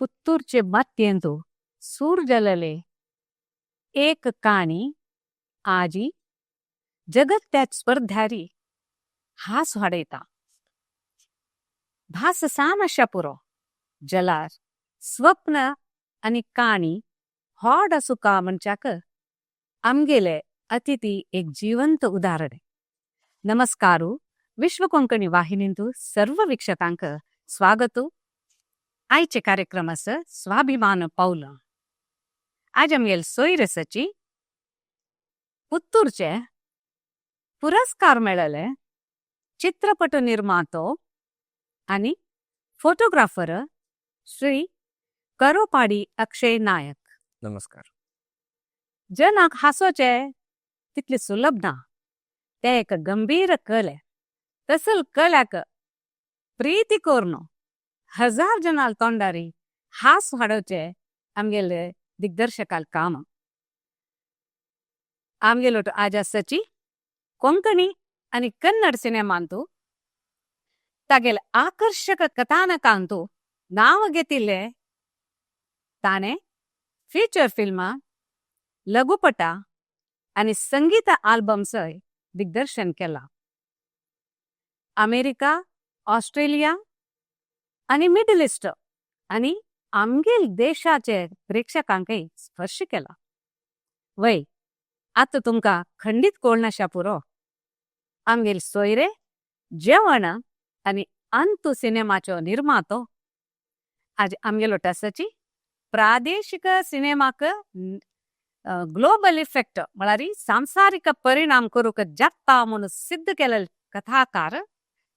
पुत्तूरचे मातयेंतु सूर जालेले एक काणी आजी जगत त्याच स्पर्धारी हास वाडयता। भास सान आशा पुरो जलार स्वप्न आणि काणी होड असुका म्हणच्याक आमगेले अतिथी एक जीवंत उदाहरण। नमस्कारू, विश्व कोंकणी वाहिनींतु सर्व वीक्षकांक स्वागत। आयचे कार्यक्रम आसा स्वाभिमान पावल। आज आमगेले सोयरे आसाची पुत्तूरचे पुरस्कार मेळले चित्रपट निर्मातो आणि फोटोग्राफर श्री करोपाडी अक्षय नायक। नमस्कार। जनाक हासोचे तितले सुलभ ना, ते एक गंभीर कले। तसल कल्याक प्रीती कोरनो हजार जनाल तोंडारी हास हाडोचे आमगेले दिग्दर्शकाल काम। आमगेलो आज आसाची कोंकणी आणि कन्नड सिनेमांतु तागेले आकर्षक कथानकांतु नाव घेतिल्ले ताणे फीचर फिल्मा, लघुपटा आणि संगीत आल्बम्सय दिग्दर्शन केला। अमेरिका, ऑस्ट्रेलिया आणि मिडल ईस्ट आणि आमगेल देशाचे प्रेक्षकांकय स्पर्श केला। वय आता तुमका खंडित कोळनाशा पुरो, आमगेल सोयरे जेवण आणि अंतु सिनेमाचो निर्मातो आज आमगेलो टासाची प्रादेशिक सिनेमाक ग्लोबल इफेक्ट म्हळ्यार सांसारिक परिणाम करूक जाता म्हणून सिद्ध केलेले कथाकार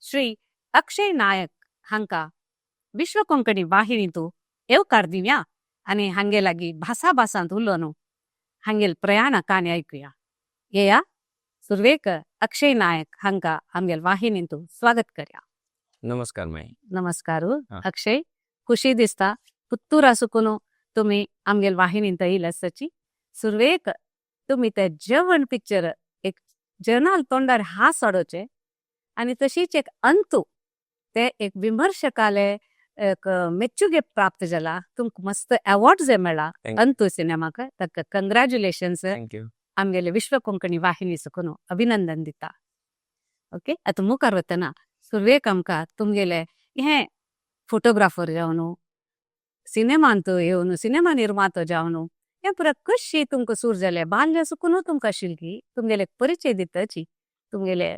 श्री अक्षय नायक हांका विश्व कोंकणी वाहिनींतु येवकार दिवया आणि हांगे लागी भासाभासांत उलोवन हांगेल प्रयाण काणी ऐकूया। येया, सुरवेक अक्षय नायक हांका आमगेल वाहिनींतु स्वागत करया। नमस्कार माई। नमस्कार। हा. अक्षय, खुशी दिसता पुत्तूर आसुकून तुम्ही आमगेल वाहिनींत येयल आसाची। सुरवेक तुम्ही ते जेवण पिक्चर एक जनाल तोंडार हास हाडोचे आणि तशीच एक अंतू ते एक विमर्शकाले एक मेच्चुगे प्राप्त जाला, तुमकां मस्त अवॉर्ड जे मेळ्ळा। Thank अंतू सिनेमाक ताका कंग्रॅच्युलेशन्स। Thank you. आमगेले विश्व कोंकणी वाहिनी सकून अभिनंदन दिता। ओके, आतां मुखार वतना सुरवेक आमकां तुमगेले हे फोटोग्राफर जावन, सिनेमांत येवन, सिनेमा निर्मातो जावन हें पुरा कशी तुमकां सूर जालें? बाल्य सुकून तुमकां आशिल्ली? तुमगेले परिचय दिताची, तुमगेले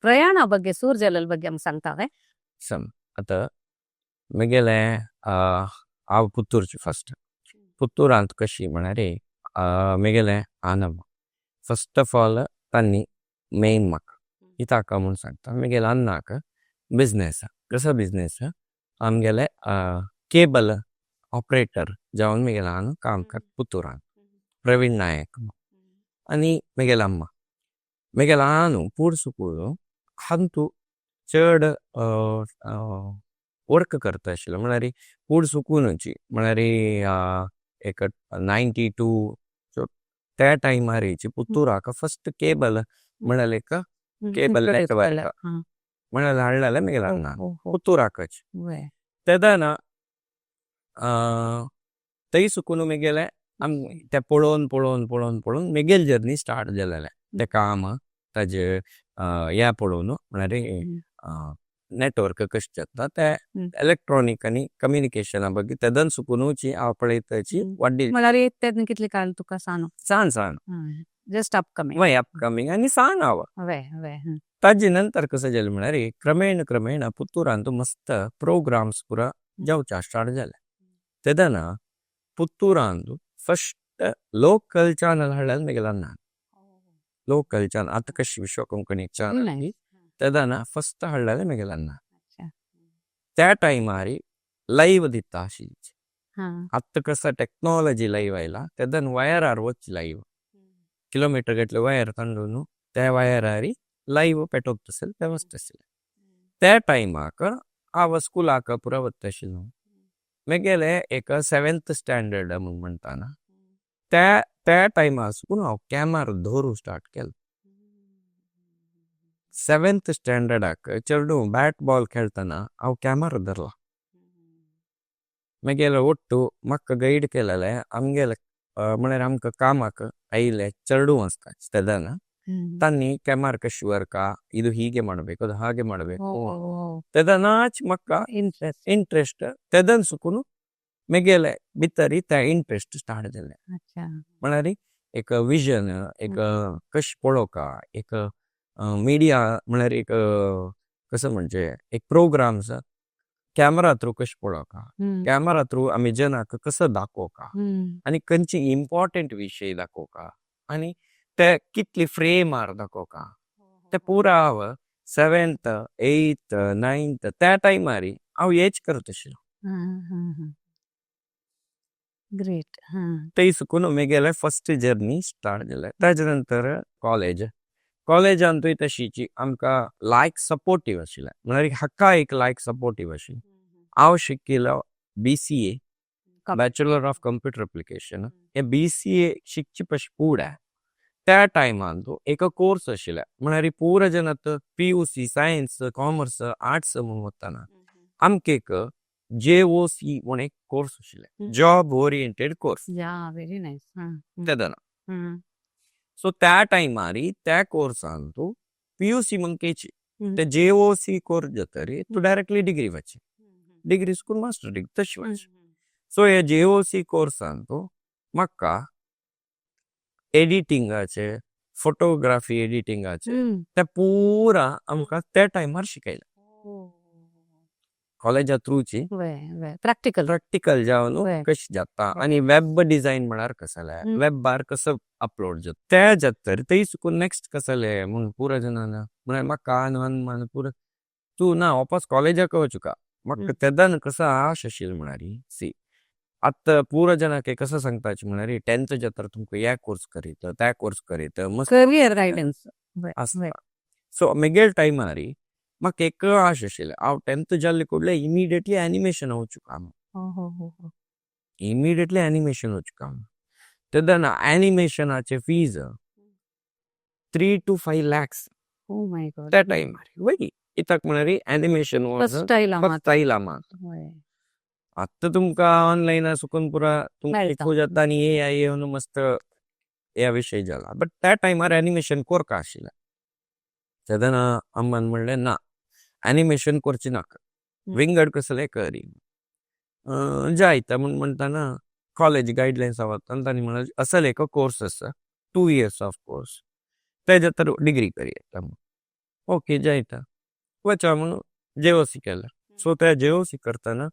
प्रयाणा ಬಗ್ಗೆ सूर जालेले ಬಗ್ಗೆ आमकां सांगता काय? सम आता मगेले हांव पुत्तूरचे। फस्ट पुत्तूरांत कशी म्हळ्यार मेगेले आनम फस्ट ऑफ ऑल तांणी मेन म्हाका कित्याक म्हूण सांगता, मेगेले अन्नाक बिजनेस, कसो बिजनेस, आमगेले केबल ऑपरेटर जावन मेगेले आन काम करता पुत्तूरान, प्रवीण नायक। आनी मेगेले अम्मा, मेगेले आनु पूड सुकून हांतू चड वर्क करता आशिल्लो, म्हळ्यार पूड सुकूनची, म्हळ्यार एक 92 त्या टायमारीची पुत्तूराक फस्ट केबल म्हळ्यार एक केबल नेटवर्क म्हळ्यार हाडलेले मेगेले अन्नान पुत्तूराकच। तेदना थंय सुकून मेगेले ते पळोवन पळोवन पळोवन पळोवन मेगेल जर्नी स्टार्ट जालेले। ते काम ताजे हे पळोवन, म्हळ्यार नेटवर्क कशें जाता ते इलेक्ट्रॉनीक आनी कम्युनिकेशना ಬಗ್ಗೆ तेदन सुकूनची हांव पळयताची वाड्डी। म्हळ्यार तेन्ना कितले काल तुका सान? सान सान। Just upcoming. वय, अपकमींग आनी सान हांव। वय वय ताजे नंतर कसं जालें म्हळ्यार क्रमेण क्रमेण पुत्तूरांत मस्त प्रोग्राम्स पुरा जावचे स्टार्ट जाले। तेदना पुत्तूरांत फस्ट लोकल चॅनल हाडलें मेगेले अन्नान, लोकल चॅनल, आतां कशी विश्व कोंकणी चॅनल, तेदना फस्ट हाडलेलें मेगेले अन्नान। त्या टायमार लायव्ह दिता आशिल्ली। आतां कसं टेक्नॉलॉजी लायव्ह आयला, तेदन वयरार वच लायव्ह, किलोमिटर गटले वयर तांडून त्या वयरारी लायव्ह पेटोवप आशिल्लें, ते वचता आशिल्लें। त्या टायमाक हांव स्कुलाक पुरा वता आशिल्लो। मेगेले एक सेवेंथ स्टँडर्ड म्हूण म्हणटाना त्या त्या टायमार सुकून हांव कॅमेरा दवरूंक स्टार्ट केलो। सेवेंथ स्टँडर्डाक चेडूं बॅट बॉल खेळटना हांव कॅमेरा धरला। मागीर ಒಟ್ಟು म्हाका गायड केलेले आमगेले म्हळ्यार आमकां कामाक आयले चेडूं आसता तेदना तांणी कॅमेरा कशी व्हरका ಇದು ಹೀಗೆ ಮಾಡಬೇಕು ಅದು ಹಾಗೆ ಮಾಡಬೇಕು तेदनाच म्हाका इंट्रस्ट. इंट्रस्ट तेदन सुकून मेगेले भितर ते इंट्रस्ट स्टार्ट जाले. म्हळ्यार एक विजन, एक कशें पळोवका, एक मिडिया, म्हळ्यार एक कसं म्हणजे एक प्रोग्राम्स कॅमेरा थ्रू कशें पळोवका, कॅमेरा थ्रू आमी जनाक कसं दाखोवका आनी खंयची इम्पॉर्टंट विशय दाखोवका आनी ते कितली फ्रेमार दाखोवका, ते पुरा हांव सेवेंथ एथ नायन्थ त्या टायमार हांव हेच करत आशिल्लो. ग्रेट. थंय सुकून मेगेले फर्स्ट जर्नी स्टार्ट जाले. ताजे नंतर कॉलेज, कॉलेजांतूय तशीची आमकां लायक सपोर्टीव आशिल्लें, म्हळ्यार हाका एक लायक सपोर्टीव आशिल्लें. हांव शिकिल्लो BCA, bachelor of computer application. हे बीसीए शिकचे पशी फुडें त्या टायमान एक कोर्स आशिल्ले, म्हळ्यार पुरा जनात पीयूसी सायन्स कॉमर्स आर्ट्स म्हणून वतना आमकां एक जेओसी म्हूण एक कोर्स आशिल्ले, जॉब ओरिएंटेड कोर्स. या, व्हेरी नायस. तेदना सो त्या टायमार त्या कोर्सान पीयूसी म्हणकेची ते जेओसी कोर्स जातरी तूं डायरेक्टली डिग्री वची, डिग्री सुकून मास्टर डिग्री तशी वची. सो हे जेओसी कोर्सान म्हाका एडिटिंगाचे, फोटोग्राफी एडिटिंगाचे ते पुरा आमकां त्या टायमार शिकयले कॉलेजा थ्रूची. प्रॅक्टिकल. प्रॅक्टिकल जावन कशें जाता आनी वेब डिजायन म्हळ्यार कसलें, वेबार कसो अपलोड जाता ते जातरी थंय सुकून नेक्स्ट कसलें म्हूण पुरा जनान म्हळ्यार म्हाका अनमान पुरा तूं ना वापस कॉलेजाक वचूका. म्हाका तेदन कसो आश आशिल्ली म्हळ्यार सी आतां पुरा जनाक कसो सांगताची म्हळ्यार टेंथ जातर तुमकां हे कोर्स करीत त्या कोर्स करीत मस्त करियर गायडन्स आसता. सो मेगेल टायमार म्हाका एक आश आशिल्लें, हांव टेंथ जाल्ले कुडले इमिडिएटली एनिमेशन वचूका, इमिडिएटली एनिमेशन वचूका. तेदना एनिमेशनाचे fees 3 to 5 lakhs. Oh my God. त्या टायमार वय कित्याक म्हळ्यार एनिमेशन फर्स्ट आयला. फर्स्ट आयला मात. आतां तुमकां ऑनलायन सुकून पुरा तुमकां शिकूं जाता आनी ए I येवन मस्त ह्या विशय जाला, बट त्या टायमार एनिमेशन कोरका आशिल्लें. तेदना अम्मान म्हणलें ना, एनिमेशन करचें नाका, विंगड कसलें करी जायता म्हूण म्हणटना कॉलेज गायडलायन्स वता तांणी म्हणलें असले एक कोर्स आसा, 2 years of course, तेज्या तर डिग्री करी येता म्हूण. ओके जायता वचा म्हणून जेओसी केलें. सो त्या जेओसी करतना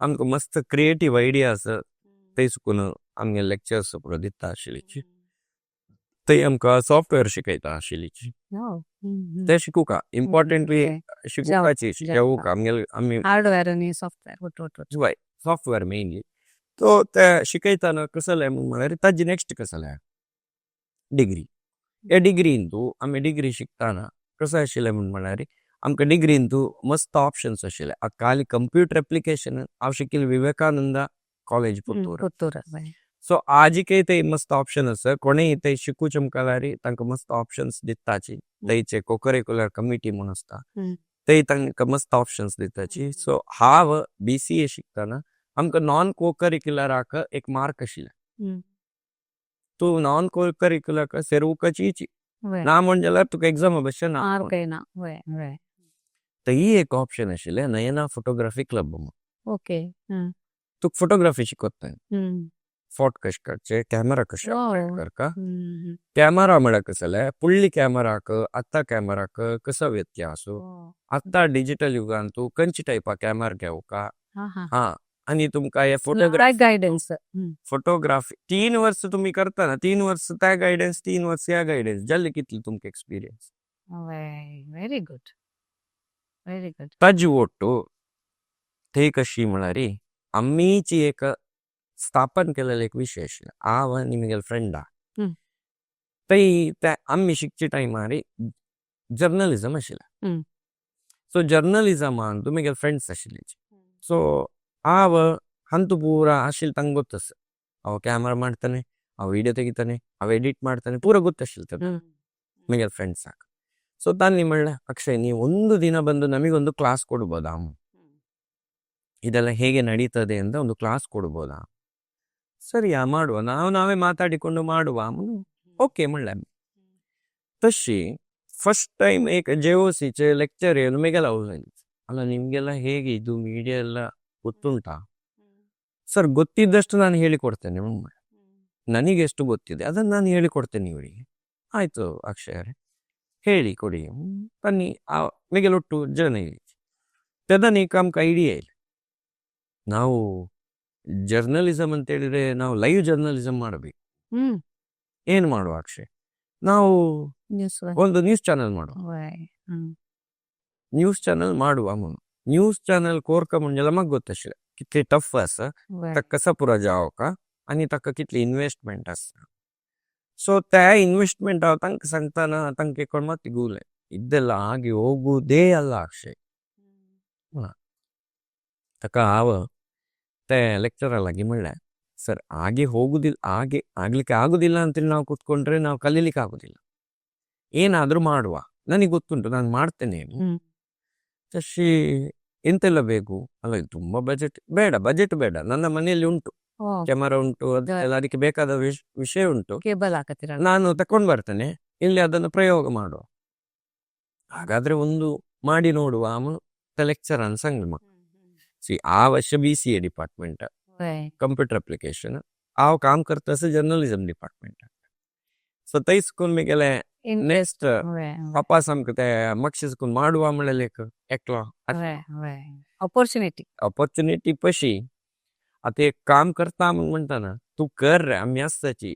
आमकां मस्त क्रिएटीव आयडियाज थंय सुकून आमगे लेक्चर्स पुरो दिता आशिल्ली, थंय आमकां सॉफ्टवेअर शिकयता आशिल्ली, ते शिकूका इम्पॉर्टंटली शिकूकाची शिकूका आमगेले आमी हार्डवेअर आनी सॉफ्टवेअर. वय, सॉफ्टवेअर मेनली. सो ते शिकयतना कसलें म्हळ्यार ताजी नेक्स्ट कसलें डिग्री, हे डिग्रीन तूं आमी डिग्री शिकतना कसं आशिल्लें म्हूण म्हळ्यार आमकां डिग्रीन तूं मस्त ऑप्शन्स आशिल्ले. खाली कंप्युटर एप्लिकेशन हांव शिकिल्लें विवेकानंदा कॉलेज पुत्तूर. पुत्तूर. सो आजिकय ते मस्त ऑप्शन आसा, कोणूय ते शिकूचे मुखार तांकां मस्त ऑप्शन्स दिताची, थंयचे कोकरिकुलर कमिटी म्हूण आसता थंय तांकां मस्त ऑप्शन्स दिताची. सो हांव बीसीए शिकतना आमकां नॉन कोकरिकुलराक एक मार्क आशिल्ले, तूं नॉन कोकरिकुलराक सेरुवकाची ना म्हण जाल्यार तुका एग्जामा भशेन ना. मार्क येना. वय. थंय एक ऑप्शन आशिल्लें नयना फोटोग्राफी क्लब म्हूण. तुका फोटोग्राफी शिकयता, फोटो कशें काडचे, कॅमेरा कशें ऑपरेट करका, कॅमेरा म्हळ्यार कसलें, फुडली कॅमेराक आतां कॅमेराक कसो व्यत्यास, आतां डिजिटल युगान तूं खंयचे टायपा कॅमेरा घेवका हा आनी तुमकां हे फोटोग्राफी गायडन्स. फोटोग्राफी 3 वर्स तुमी करतना, 3 वर्स त्या गायडन्स, 3 वर्स ह्या गायडन्स जाले कितले तुमकां experience. Very good, very good. ताजी ಒಟ್ಟು थंय कशी म्हळ्यार आमीची एक स्थापन केलेले एक विशय आशिल्लें, हांव आनी म्हगेले फ्रेंडा. थंय ते आमी शिकचे टायमार जर्नलिजम आशिल्लें. सो जर्नलिजमान तूं म्हगेले फ्रेंड्स आशिल्ले, सो हांव हांतू पुरा आशिल्लें तांकां गोत्त आसा, हांव कॅमेरा मारताले, हांव विडियो तेगिताले, हांव एडिट ಮಾಡ್ತಾನೆ, ಪೂರ ಗೊತ್ತशिल्लें म्हगेले फ्रेंड्साक. ಸೊ ತಾನಿ म्हणलें, ಅಕ್ಷಯ್ ನೀವು ಒಂದು ದಿನ ಬಂದು ನಮಗೊಂದು ಕ್ಲಾಸ್ ಕೊಡ್ಬೋದಾ? ಇದೆಲ್ಲ ಹೇಗೆ ನಡೀತದೆ ಅಂತ ಒಂದು ಕ್ಲಾಸ್ ಕೊಡ್ಬೋದಾ? ಸರಿಯಾ, ಮಾಡುವ, ನಾವು ನಾವೇ ಮಾತಾಡಿಕೊಂಡು ಮಾಡುವ. ಓಕೆ म्हणलें. ತಶಿ ಫಸ್ಟ್ ಟೈಮ್ ಏಕ ಜೆ ಒ ಸಿಚೆ ಲೆಕ್ಚರ್ ಏನು ಮೆಗೆಲ. ಅಲ್ಲ, ನಿಮಗೆಲ್ಲ ಹೇಗೆ ಇದು ಮೀಡಿಯಾ ಎಲ್ಲ ಗೊತ್ತುಂಟಾ? ಸರ್, ಗೊತ್ತಿದ್ದಷ್ಟು ನಾನು ಹೇಳಿಕೊಡ್ತೇನೆ. ನನಗೆ ಎಷ್ಟು ಗೊತ್ತಿದೆ ಅದನ್ನು ನಾನು ಹೇಳಿಕೊಡ್ತೇನೆ ಇವರಿಗೆ. ಆಯಿತು ಅಕ್ಷಯರೇ, ಹೇಳಿ ಕೊಡಿ, ಬನ್ನಿ. ಆ ಮೆಗೆಲೊಟ್ಟು ಜನ ತೆದನೀಕ ಆಮ್ಕ ಐಡಿಯಾ ಇಲ್ಲ. ನಾವು ಜರ್ನಲಿಸಮ್ ಅಂತೇಳಿದ್ರೆ ನಾವು ಲೈವ್ ಜರ್ನಲಿಸಮ್ ಮಾಡಬೇಕು. ಏನು ಮಾಡುವ ಅಕ್ಷಯ್? ನಾವು ನ್ಯೂಸ್ ಒಂದು ನ್ಯೂಸ್ ಚಾನೆಲ್ ಮಾಡುವ. ನ್ಯೂಸ್ ಚಾನಲ್ ಮಾಡುವ. ನ್ಯೂಸ್ ಚಾನಲ್ कोरका म्हणजे म्हाका ಗೊತ್ತशिल्लें कितली टफ आसा, ताका कसा पुरो जावका आनी ताका कितली इन्वेस्टमेंट आसता. ಸೊ त्या ಇನ್ವೆಸ್ಟ್ಮೆಂಟ್ हांव तांकां सांगतना तांकां कोण मात गुले ಇದೆಲ್ಲ ಆಗಿ ಹೋಗುವುದೇ ಅಲ್ಲ ಅಕ್ಷಯ್. ताका हांव ते ಲೆಕ್ಚರ लागीं म्हणलें, ಸರ್, ಆಗಿ ಹೋಗುದಿಲ್ಲ, ಹಾಗೆ ಆಗ್ಲಿಕ್ಕೆ ಆಗುದಿಲ್ಲ ಅಂತೇಳಿ ನಾವು ಕೂತ್ಕೊಂಡ್ರೆ ನಾವು ಕಲೀಲಿಕ್ಕೆ ಆಗುದಿಲ್ಲ. ಏನಾದರೂ ಮಾಡುವ, ನನಗೆ ಗೊತ್ತುಂಟು, ನಾನು ಮಾಡ್ತೇನೆ. ಶಶಿ, ಎಂತೆಲ್ಲ ಬೇಕು? ಅಲ್ಲ, ಇದು ತುಂಬ ಬಜೆಟ್ ಬೇಡ, ಬಜೆಟ್ ಬೇಡ, ನನ್ನ ಮನೆಯಲ್ಲಿ ಉಂಟು, ಕ್ಯಾಮರಾ ಉಂಟು, ಅದೆಲ್ಲ ಅದಕ್ಕೆ ಬೇಕಾದ ವಿಷಯ ಉಂಟು. ಕೇಬಲ್ ಹಾಕತ್ತೀರ? ನಾನು ತಕೊಂಡು ಬರ್ತೇನೆ ಇಲ್ಲಿ, ಅದನ್ನು ಪ್ರಯೋಗ ಮಾಡುವ. ಹಾಗಾದ್ರೆ ಒಂದು ಮಾಡಿ ನೋಡುವ. ಲೆಕ್ಚರ್ ಅನ್ಸಂಗ್ ಸಿ ಆ ವರ್ಷ BCA department, computer application, हांव काम करता आसा जर्नलिझम डिपार्टमेंट. सो थंय सुकून मुगेलें नेक्स्ट वापस आमकां ते मातशें सुकून ಮಾಡುವ म्हणलें एकलो. ऑपॉर्च्युनिटी. ऑपॉर्च्युनिटी पशी आतां एक काम करता म्हूण म्हणटाना तूं कर रे, आमी आसताची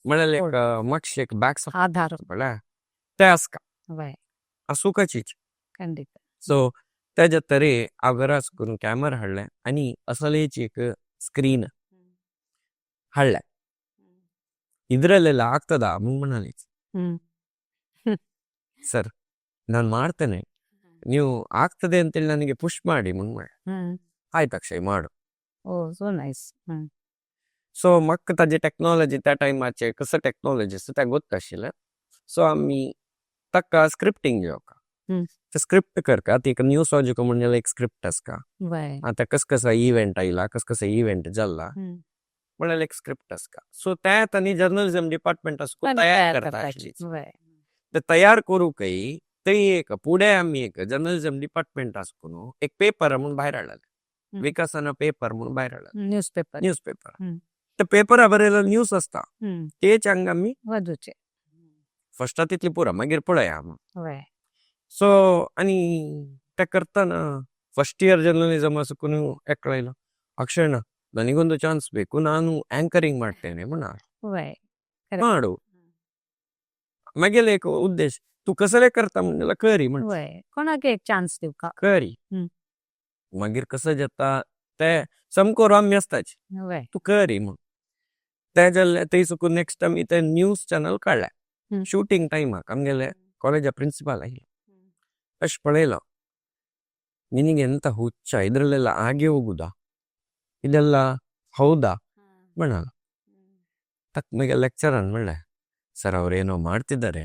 म्हणलें एक मातशें एक बॅक आधार. म्हळ्यार तें आसका आसूकाचीच. ಖಂಡಿತ. सो तेज्या तरे हांव घरा करून कॅमेरा हाडलें आनी असलेची एक स्क्रीन हाडलें. ಇದರಲ್ಲೆಲ್ಲ ಆಗ್ತದಾ म्हणाली. ಸರ್, ನಾನು ಮಾಡ್ತೇನೆ, ನೀವು ಆಗ್ತದೆ ಅಂತೇಳಿ ನನಗೆ ಪುಷ್ ಮಾಡಿ ಮುಂಗ್ ಮಾಡಿ. ಆಯ್ತು ಅಕ್ಷಯ್, ಮಾಡು. ಓ, ಸೋ ನೈಸ್. सो म्हाका ताजी टॅक्नॉलॉजी त्या टायमाचे कसं टॅक्नॉलॉजी आसा तें गोत्त आशिल्लें. सो आमी ताका स्क्रिप्टींग घेवका, ते स्क्रिप्ट करका. ती न्यूज लॉजिको म्हणजे एक स्क्रिप्ट आसका. आतां कस कसा इव्हेंट आयला, कस कसा इव्हेंट जाला म्हणल्यार एक स्क्रिप्ट आसका. सो ते तांणी जर्नलिझम डिपार्टमेंट आसको तयार करता आशिल्ली. ते तयार करूंकय थंय एक फुडें आमी एक जर्नलिझम डिपार्टमेंट आसको एक पेपर म्हूण भायर हाडलेले, विकासाना पेपर म्हूण भायर हाडलेले. News paper. News paper. ते पेपरा बरयलो न्यूज आसता तेच हांगा आमी वधूचे फर्स्ट तितली पुरो, मागीर पळया. सो आनी ते करतना ಫಸ್ಟ್ ಇಯರ್ ಜರ್ನಲಿಸಮ್ ಸುಕ್ಕೂ ಎಕ್ಕಳಿಲ್ಲ. ಅಕ್ಷಯಣ್ಣ, ನನಗೊಂದು ಚಾನ್ಸ್ ಬೇಕು, ನಾನು ಆಂಕರಿಂಗ್ ಮಾಡ್ತೇನೆ म्हण. ಮಾಡು. मागेले एक उद्देश तूं कसले करता म्हणल्यार करी म्हण. कोणाक एक चान्स दिवका. करी. मागीर कसं जाता ते सामको रम्य आसताच. तूं करी म्हूण ते जाल्लें. थंय सुकून नेक्स्ट आमी ते न्यूज चॅनल काडले. शूटिंग टायमाक आमगेले कॉलेजा प्रिन्सिपाल आयले. अशें पळयलो, ನಿನಗೆ ಎಂತ ಹುಚ್ಚ, ಇದರಲ್ಲೆಲ್ಲ ಹಾಗೆ ಹೋಗುದಾ, ಇದೆಲ್ಲ ಹೌದಾ म्हणಲ್ಲ. ತಕ್ ಮೇಲೆ ಲೆಕ್ಚರ್ म्हणले, ಸರ್, ಅವರೇನೋ ಮಾಡ್ತಿದ್ದಾರೆ,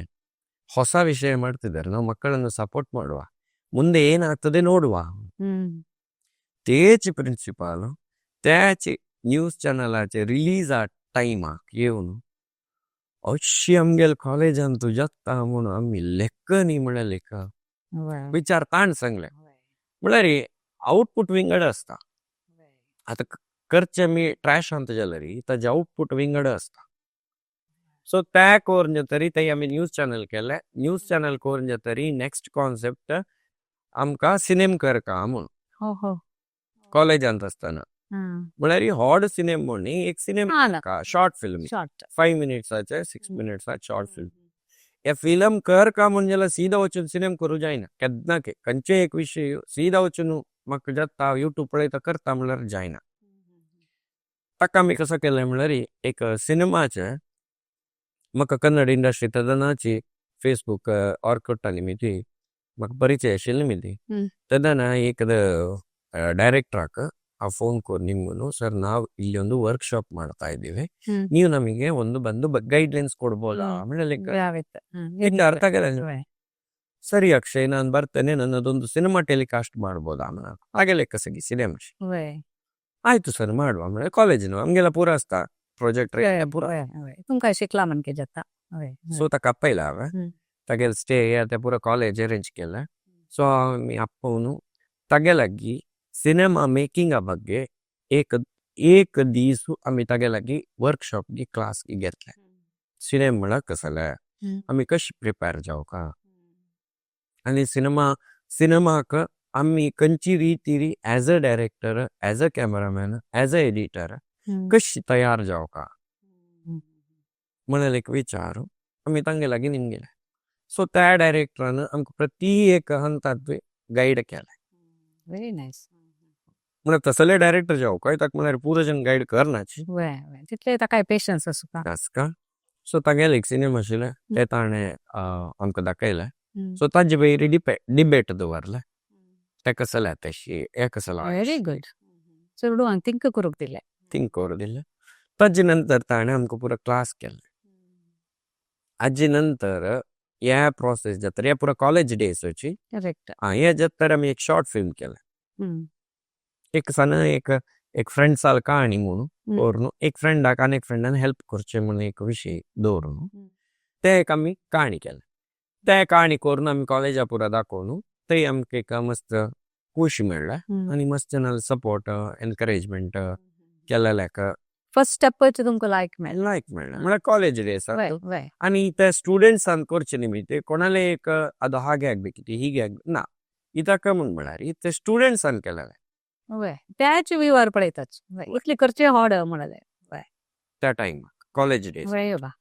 ಹೊಸ ವಿಷಯ ಮಾಡ್ತಿದ್ದಾರೆ, ನಾವು ಮಕ್ಕಳನ್ನು ಸಪೋರ್ಟ್ ಮಾಡುವ, ಮುಂದೆ ಏನಾಗ್ತದೆ ನೋಡುವ. तेच प्रिन्सिपाल त्याच न्यूज चॅनलाचे रिलीजा टायमाक येवन अशी आमगेले कॉलेजान तूं जगता म्हणून आमी लेक्क न्ही म्हळ्यार लेखा विचार ताण सांगले. म्हळ्यार आउटपुट विंगड आसता. आतां करचे आमी ट्रॅश अंत जाल्यार ताजें आउटपुट विंगड आसता. सो त्या करून तरी थंय आमी न्यूज चॅनल केले. न्यूज चॅनल करून तरी नेक्स्ट कॉन्सेप्ट आमकां सिनेम करका म्हूण. हो हो कॉलेजांत आसतना म्हळ्यार हॉड सिनेम म्हूण एक सिनेम, शॉर्ट फिल्म. शॉर्ट. 5 मिनिट्साचे, 6 मिनिट्साचे शॉर्ट फिल्म. हे फिल्म कर का म्हूण जाल्यार सीधा वचून सिनेम करूं जायना केन्ना. खंयचेय एक विशय सीधा वचून म्हाका जाता, युट्यूब पळयता करता म्हणल्यार जायना. ताका आमी कसो केलें म्हणल्यार एक सिनेमाचे म्हाका कन्नड इंडस्ट्री तेदनाची फेसबूक ऑर्कुटाली मी ती म्हाका परिचय आशिल्ली मी ती. तेदना एक ಡೈರೆಕ್ಟ್ರಾಕ್ ಆ ಫೋನ್ ಕೋರ್ ನಿಮ್ಗೂ, ಸರ್, ನಾವು ಇಲ್ಲಿ ಒಂದು ವರ್ಕ್ಶಾಪ್ ಮಾಡ್ತಾ ಇದ್ದೀವಿ, ನೀವು ನಮಗೆ ಒಂದು ಬಂದು ಗೈಡ್ಲೈನ್ಸ್ ಕೊಡ್ಬೋದಾ? ಆಮೇಲೆ ಅರ್ಥ ಆಗಲ್ಲ. ಸರಿ ಅಕ್ಷಯ್, ನಾನು ಬರ್ತೇನೆ, ನನ್ನದೊಂದು ಸಿನಿಮಾ ಟೆಲಿಕಾಸ್ಟ್ ಮಾಡ್ಬೋದಾ? ಹಾಗೆ ಲೆಕ್ಕ ಸಗಿ ಸಿನಿಮಾ. ಆಯ್ತು ಸರ್, ಮಾಡುವ. ಆಮೇಲೆ ಕಾಲೇಜಿನ ನಮಗೆಲ್ಲ ಪೂರ ಆಸ್ತಾ ಪ್ರೊಜೆಕ್ಟರ್ ಪೂರ. वय वय तुमकां शिकला म्हणके जाता वय. सो ताका आपयला हांवें. तागेले स्टे ते पुरो कॉलेज अरेंज केलें. सो आमी आपोवन तागे लागीं सिनेमा मेकिंगा ಬಗ್ಗೆ एक एक दीस आमी तागे लागीं वर्कशॉप गी क्लास गी घेतले. सिनेमा म्हळ्यार कसले, आमी कशी प्रिपेर जावका आनी सिनेमाक आमी खंयची रितीरी as a director, as a cameraman, as a editor कशी तयार जावका म्हणून एक विचार आमी तांगे लागीं निमगेले. सो त्या डायरेक्टरान आमकां प्रति एक हंतात गायड केलें. Very nice. म्हणल्यार तसले डायरेक्टर जावं काय ताका म्हळ्यार पुरो जण गायड करनाची. वय वय तितले ताका पेशन्स आसता. आसका. सो तागेले एक सिनेमा आशिल्ले ते ताणें आमकां दाखयले. सो ताजे वयर डिबेट दवरले, ते कसले तशी हे कसले. व्हेरी गुड, चेडवांक थिंक करूंक दिलें. थिंक करूं दिलें. ताजे नंतर ताणें आमकां पुरो क्लास केले. हाजे नंतर हे प्रोसेस जाता, हे पुरो कॉलेज डेजाची. हे जाता आमी एक शॉर्ट फिल्म केलें. एक सन एक एक फ्रेंड्साल कहाणी म्हणून करून एक फ्रेंडाक आनी एक फ्रेंडान हेल्प करचें म्हणून एक विशय दवरून ते एक आमी कहाणी केलें. ते कहाणी करून आमी कॉलेजा पुरा दाखोवन थंय आमकां एक मस्त खुशी मेळ्ळें आनी मस्त जाणांलो सपोर्ट एनकरेजमेंट केलेल्याक. फर्स्ट स्टेपच तुमकां लायक मेळ्ळें. लायक मेळ्ळें म्हळ्यार कॉलेज डेज. वय वय आनी ते स्टुडंट्सान करचे निमित्त कोणाले एक ಅದು ಹಾಗೆ ಆಗ್ಬೇಕಿತ್ತು ಹೀಗೆ ಆಗ್ಬೇಕು ना इताक म्हण म्हळ्यार ते स्टुडंट्सान केलेलें. वय, त्याच विवार पळयताच इतले करचे होड म्हणलें. त्या टायमाक कॉलेज डेज. वय बा.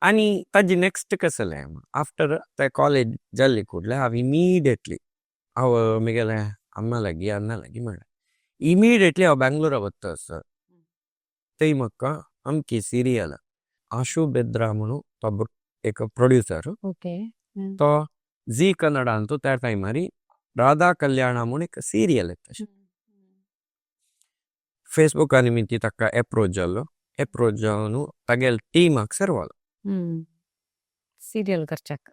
आनी ताजी नेक्स्ट कसलें, आफ्टर ते कॉलेज जाल्ली कुडले हांव इमिडिएटली हांव म्हगेले अम्मा लागीं अण्णा लागीं म्हणलें, इमिडिएटली हांव बेंगलोरा वता सर. थंय म्हाका अमकी सिरियल आशू बेद्रा म्हणून तो एक प्रोड्युसर. तो झी कन्नडांतू त्या टायमार राधा कल्याण म्हूण एक सिरियल येता. फेसबुका निमित्ती ताका एप्रोच जालो, एप्रोच जावन तागेले टिमाक सर्वालो. सिरियल करच्याक.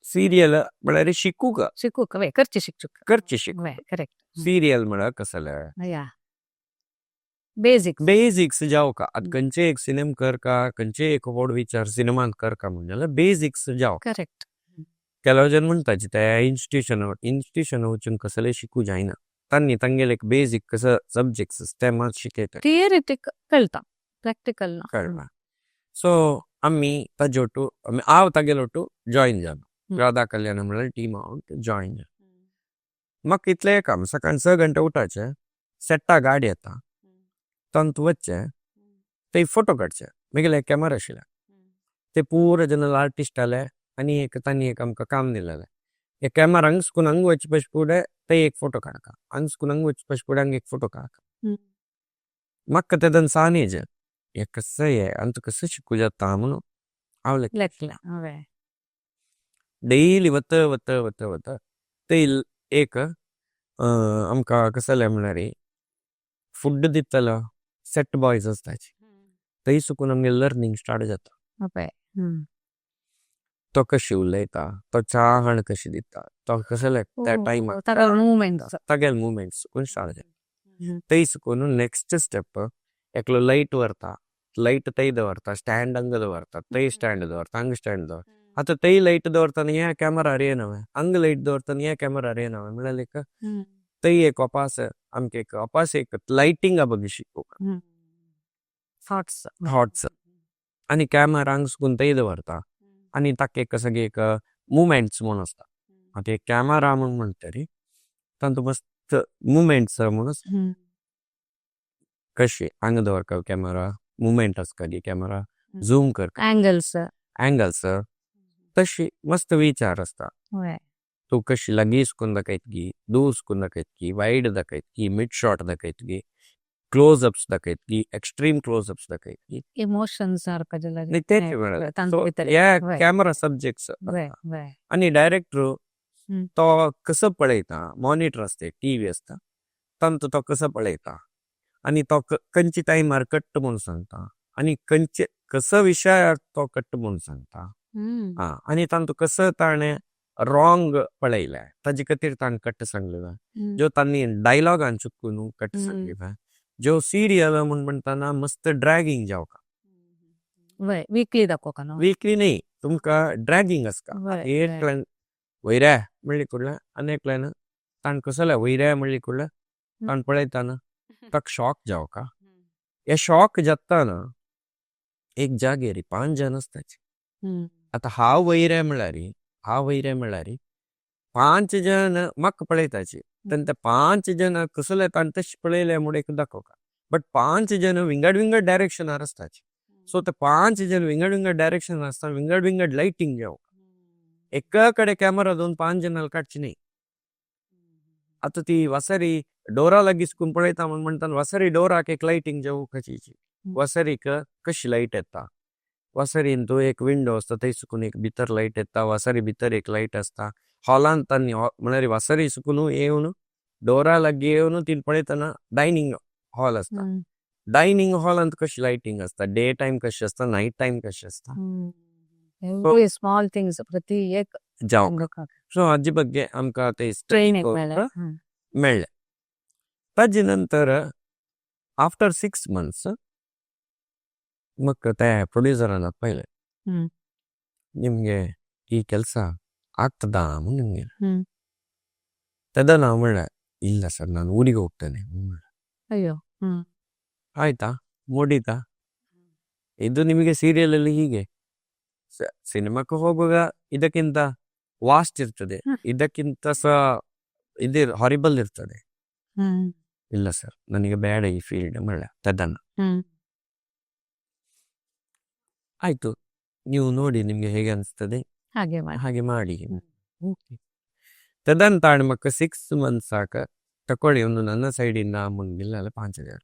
सिरियल म्हळ्यार शिकूंक. शिकूंक वय, करचे शिकचूक. करचे शिकूंक. वय, करेक्ट. सिरियल म्हळ्यार कसलें या बेसिक्स. बेसिक्स जावका. आतां खंयचे एक सिनेमा करका, खंयचे एक व्हड विचार सिनेमांत करका म्हण जाल्यार बेसिक्स जावका. ಕೆಲವು ಜನ म्हणटाचे त्या इन्स्टिट्यूशन वचून कसले शिकू जायना, तांणी तांगेले एक बेसिक कसो सब्जेक्ट्स ते मात शिकयता. थियरिटीक कळटा, प्रॅक्टिकल ना. कळना. सो आमी ताजे ಒಟ್ಟು आमी हांव तागेले ಒಟ್ಟು जॉयन जालो. राधा कल्याण म्हळ्यार टीम हांव जॉयन जालो. म्हाका इतलें काम, सकाळी 6 घंटे उठाचें, सेट्टा गाडी येता तांतू वचचें, थंय फोटो काडचे. म्हगेले एक कॅमेरा आशिल्ले. ते पुरो जनरल आर्टिस्ट आले आनी एक तांणी एक आमकां काम दिलेलें, एक कॅमेरा हांगा सुकून हांगा वचपा पशी फुडें थंय एक फोटो काडका, हांगा सुकून हांगा वचपा पशी फुडें हांगा एक फोटो काडका. म्हाका तेदन सानेज हें कसं हें आनी कसं शिकू जाता म्हणून हांव लेखलें वय. डेली वता वता वता वता थंय एक आमकां कसलें म्हळ्यार फूड दितलो सेट बॉयज आसताचे, थंय सुकून आमगे लर्नींग स्टार्ट जाता. तो कशी उलयता, तो च्या हाण कशी दिता, तो कसले त्या टायमार तागेले मुवमेंट्स. तागेले मुवमेंट्स सुकून स्टार्ट जाता. थंय सुकून नेक्स्ट स्टेप एकलो लायट व्हरता, लायट थंय दवरता, स्टँड हांगा दवरता, थंय स्टँड दवरता, हांगा स्टँड दवरता. आतां थंय लायट दवरता न्ही ह्या कॅमेरार येना, हांगा लायट दवरता न्ही ह्या कॅमेरार येना, म्हळ्यार एक थंय एक अपास आमकां एक अपास एक लायटिंगा ಬಗ್ಗೆ शिकोवंक. थॉट्स. थॉट्स. आनी कॅमेरा हांगा सुकून थंय दवरता आनी ताका एक सगळे एक मुवमेंट्स म्हूण आसता. आतां एक कॅमेरा म्हूण म्हणटरी तातूंत मस्त मुवमेंट्स म्हूण आसता. कशें हांगा दवरता कॅमेरा, मुवमेंट आसता कॅमेरा, झूम करता. एंगल्स. एंगल्स तशी मस्त विचार आसता. तूं कशी लागीं सुकून दाखयतली, दूर सुकून दाखयतली, वायड दाखयतली, मिड शॉट दाखयतली, क्लोज अप्स दाखयतली, एक्स्ट्रीम क्लोज अप्स दाखयतली. इमोशन्स सारको जाल्यार न्ही तेच म्हळ्यार हे कॅमेरा सब्जेक्ट्स. वय वय आनी डायरेक्टर तो कसो पळयता, मॉनिटर आसता, टीव्ही आसता, तांतू तो कसो पळयता आनी तो खंयचे टायमार कट्ट म्हूण सांगता आनी खंयचे कसो विशयाक तो कट्ट म्हूण सांगता. आनी तांतू कसो ताणें रॉंग पळयलें ताजे खातीर तांकां कट्ट सांगलें, ज्यो तांणी डायलॉगान चुकून कट्ट सांगलें, ज्यो सिरियल म्हूण म्हणटाना मस्त ड्रॅगिंग जावका। वय, वीकली दाखोवका न्हू? वीकली न्ही, तुमकां ड्रॅगिंग आसता। एकल्यान वयरे म्हणली कुडल्या आनी एकल्यान ताण कसले वयरे म्हणली कुडल्या ताण पळयताना ताका शॉक जावका। हे शॉक जाताना एक जागेर 5 जण आसताचे। आतां हांव वयरे म्हळ्यार, हांव वयरे म्हळ्यार 5 जण म्हाका पळयताचे, तेन्ना ते 5 जण कसले ताण तशें पळयले म्हूण एक दाखोवका, बट 5 जण विंगड विंगड डायरेक्शनार आसताचे। सो ते 5 जण विंगड विंगड डायरेक्शन आसता, विंगड विंगड लायटींग जावका। एका कडेन कॅमेरा दोन 5 जणांक काडची न्ही। आतां ती वासारी डोरा लागीं सुकून पळयता म्हूण म्हणटा, वासारी डोराक एक लायटींग जावपाची, वासारीक कशी लायट येता, वासारीन तो एक विंडो आसता थंय सुकून एक भितर लायट येता, वासारी भितर एक लायट आसता, हॉलान तांणी म्हळ्यार वासारी सुकून येवन डोरा लागीं येवन तीन पळयतना डायनींग हॉल आसता, डायनींग हॉलांत कशी लायटींग आसता, डे टायम कशी आसता, नायट टायम कशी आसता, एवरी स्मॉल थिंग्स प्रति एक जावं। सो हाजे ಬಗ್ಗೆ आमकां ते ट्रेनिंग मेळ्ळें। मेळ्ळें। ताजे नंतर आफ्टर 6 मंथ्स म्हाका ते प्रोड्युसरान आपयलें, निमगे ಈ ಕೆಲಸ ಆಗ್ತದಾ म्हूण ನಿಮ್ಗೆ. तेन्ना हांव म्हणलें ಇಲ್ಲ ಸರ್, ನಾನು ಊರಿಗೆ ಹೋಗ್ತೇನೆ. ಅಯ್ಯೋ. ಆಯ್ತಾ ಮುಡೀತಾ, ಇದು ನಿಮಗೆ ಸೀರಿಯಲಲ್ಲಿ ಹೀಗೆ ಸಿನಿಮಾಕ್ಕೆ ಹೋಗುವಾಗ ಇದಕ್ಕಿಂತ ವಾಸ್ಟ್ ಇರ್ತದೆ, ಇದಕ್ಕಿಂತ ಸಹ ಇದು ಹಾರಿಬಲ್ ಇರ್ತದೆ. ಇಲ್ಲ ಸರ್, ನನಗೆ ಬೇಡ ಈ ಫೀಲ್ಡ್ ಮಳ್ಳೆ ತದನ್ನ. ಆಯ್ತು, ನೀವು ನೋಡಿ ನಿಮ್ಗೆ ಹೇಗೆ ಅನಿಸ್ತದೆ ಹಾಗೆ ಮಾಡಿ, ಹಾಗೆ ಮಾಡಿ. ಓಕೆ, ತದಂತಾಣ ಮಕ್ಕ 6 ಮಂತ್ಸ್ ಸಾಕ ತಕೊಳ್ಳಿ ಒಂದು ನನ್ನ ಸೈಡಿಂದ ಮುಂದಿಲ್ಲ 5000.